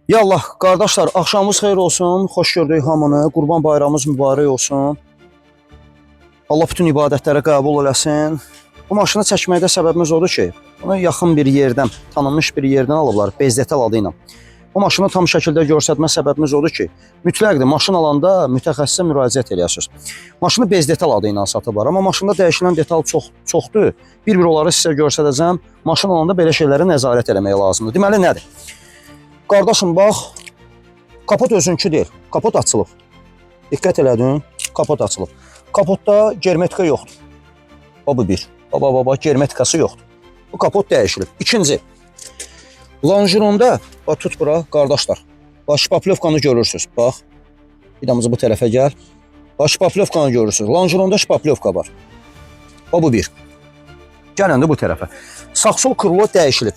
Ya Allah, qardaşlar, axşamınız xeyir olsun. Xoş gördük hamını. Qurban bayramımız mübarək olsun. Allah bütün ibadətləri qəbul eləsin. Bu maşını çəkməkdə səbəbimiz odur ki, bunu yaxın bir yerdən, tanınmış bir yerdən alıblar, Bezdetal adı ilə. Bu maşını tam şəkildə göstərmə səbəbimiz odur ki, mütləqdir, maşın alanda mütəxəssisə müraciət eləyəsiniz. Maşını Bezdetal adı ilə satıblar, amma maşında dəyişilən detal çoxdur. Bir-bir onları sizə göstərəcəm. Maşın alanda belə şeylərə nəzarət eləmək lazımdır. Deməli nədir? Qardaşım bax, kapot özünkü deyil. Kapot açılıb. Diqqət elədin, kapot açılıb. Kapotda germetika yoxdur. Bax bu bir. Baba baba germetikası yoxdur. Bu kapot dəyişilib. İkinci. Longeronda, bax tut bura qardaşlar. Bax şpaplyovkanı görürsüz. Bax. Bir damcı bu tərəfə gəl. Bax şpaplyovkanı görürsüz. Longeronda şpaplyovka var. Bax bu bir. Gəl indi bu tərəfə. Sağ-sol krilo dəyişilib.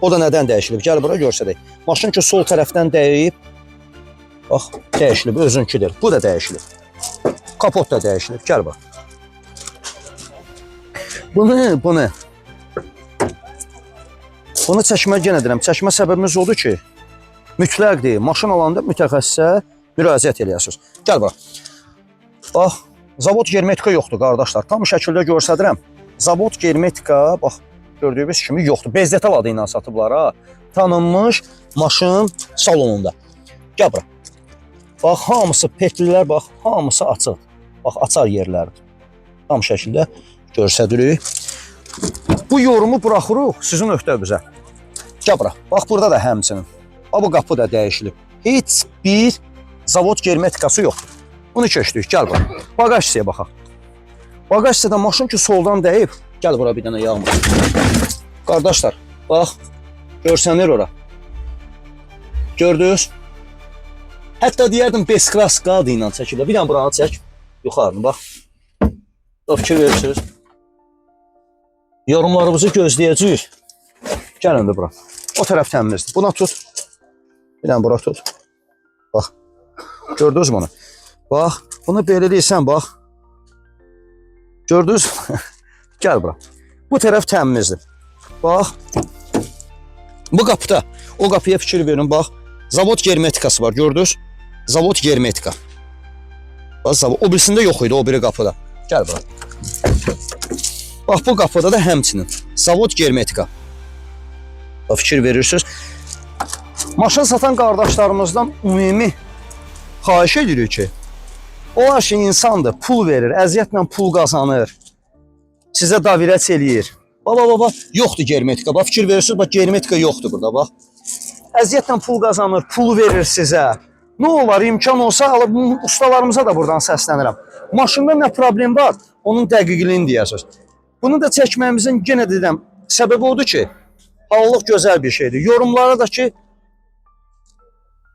O da nədən dəyişilib? Gəl bura göstərək. Maşın ki sol tərəfdən dəyib. Bax, dəyişilib, özünküdür. Bu da dəyişilib. Kapot da dəyişilib. Gəl bax. Bunu. Bunu çəkmə yenə deyirəm. Çəkmə səbəbimiz odur ki, mütləqdir. Maşın alanda mütəxəssisə müraciət eləyəsiniz. Gəl bura. Bax, zavod germetika yoxdur qardaşlar. Tam şəkildə göstərirəm. Zavod germetika, bax, gördüyünüz kimi yoxdur. Bezdetal adı ilə satıblar ha. Tanınmış maşın salonunda. Gəl bura. Bax, hamısı petlilər, bax, hamısı açıq. Bax, açar yerlərdir. Tam şəkildə göstəririk. Bu yorumu buraxırıq sizin öhdənizə. Gəl bura. Bax, burada da həmçinin. Bax, bu qapı da dəyişilib. Heç bir zavod germetikası yoxdur. Bunu keçdik. Gəl bura. Bagaj hissəyə baxaq. Bagaj hissədə maşın ki soldan dəyib. Gəl bura bir dənə yağmur. Qardaşlar, bax, görsənir ora. Gördünüz? Hətta deyərdim Beskraska adı ilə çəkiblər. Bir dənə buranı çək. Yuxarını bax. Bax, fikir verirsiniz. Yorumlarınızı gözləyəcəyik. Gəl indi bura. O tərəf təmizdir. Buna tut. Bir dənə bura tut. Bax. Gördünüz bunu? Bax, bunu belə eləyirsən, bax. Gördünüz? Gəl bura. Bu tərəf təmizdir. Bax. Bu qapıda, o qapıya fikir verin, bax. Zavod germetikası var, gördünüz? Zavod germetika. Bax, zavod. O birisində yox idi, o biri qapıda. Gəl bura. Bax, bu qapıda da həmçinin. Zavod germetika. Bax, fikir verirsiniz. Maşın satan qardaşlarımızdan ümumi xahiş edirik ki, onlar ki insandır, pul verir, əziyyətlə pul qazanır, sizə davirət eləyir. Baba, baba, yoxdur germetika. Bax, fikir verirsiniz, bax, germetika yoxdur burada, bax. Əziyyətlə pul qazanır, pul verir sizə. Nə olar, imkan olsa, alıb ustalarımıza da buradan səslənirəm. Maşında nə problem var, onun dəqiqliyini deyəsiniz. Bunu da çəkməyimizin yenə deyirəm, səbəbi odur ki, halallıq gözəl bir şeydir. Yorumlara da ki,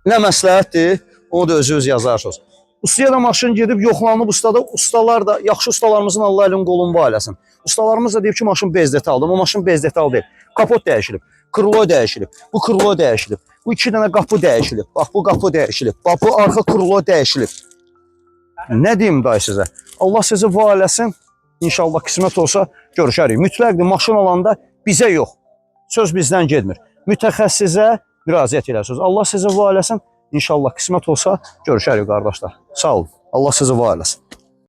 nə məsləhətdir, onu da özünüz yazarsınız. Ustaya da maşın gedib yoxlanıb ustada, ustalar da, yaxşı ustalarımızın Allah elin qolunu var eləsin. Ustalarımız da deyib ki, maşın bez detaldır. O maşın bez detal deyil. Kapot dəyişilib, krilo dəyişilib, bu krilo dəyişilib, bu iki dənə qapı dəyişilib, bax bu qapı dəyişilib, bax bu arxa krilo dəyişilib. Nə deyim day sizə? Allah sizi var eləsin. İnşallah qismət olsa görüşərik. Mütləqdir maşın alanda bizə yox. Söz bizdən getmir. Mütəxəssisə müraciət eləsiniz. Allah sizi var eləsin. İnşallah qismət olsa görüşərik qardaşlar. Sağ olun. Allah sizi var eləsin.